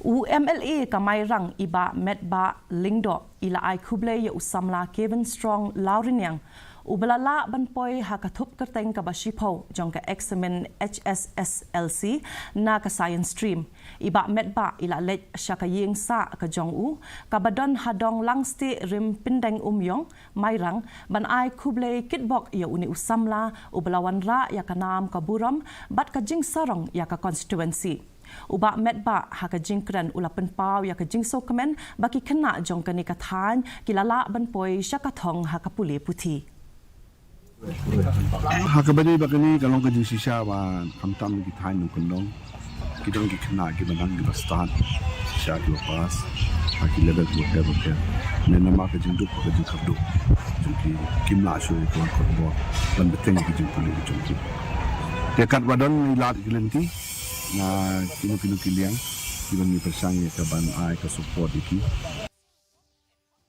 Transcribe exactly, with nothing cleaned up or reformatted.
U MLA ka Mairang i Bah Metbah Lyngdoh i la ai khublei ïa u samla Kevin Strong Lawriniang, u ba la lah ban poi ha ka thup kyrteng kaba shiphew jong ka eksamin HSSLC na ka Science Stream. I Bah Metbah i la leit sha ka ïing sah ka jong u, kaba don ha Dong Langstieh rim Pyndeng Umïong, Mairang, ban ai khublei kitbok ïa une u samla, u ba la wanrah ïa ka nam ka burom bad ka jingsarong ïa ka constituency. U Bah Metbah ha ka jingkren u la pynpaw ïa ka jingsngewkmen ba ki khynnah jong kane ka thaiñ ki la lah ban poi sha ka thong ha ka pule puthi. Ha kaba dei ba kane ka long ka jingshisha ba khamtam ki thaiñ nongkyndong ki don ki khynnah kiba dang kiba stad shisha kiba pass ha ki level kiba pher bapher. Ne namar ka jingduk ka jingkyrduh jong ki, kim lah shuh ïa ka khubor ban bteng ki jingpule jong ki. Te katba don ngi lad ki lynti na kino kino ki liang kiba ngi pyrshang ïa ka ban ai ka support ïa ki.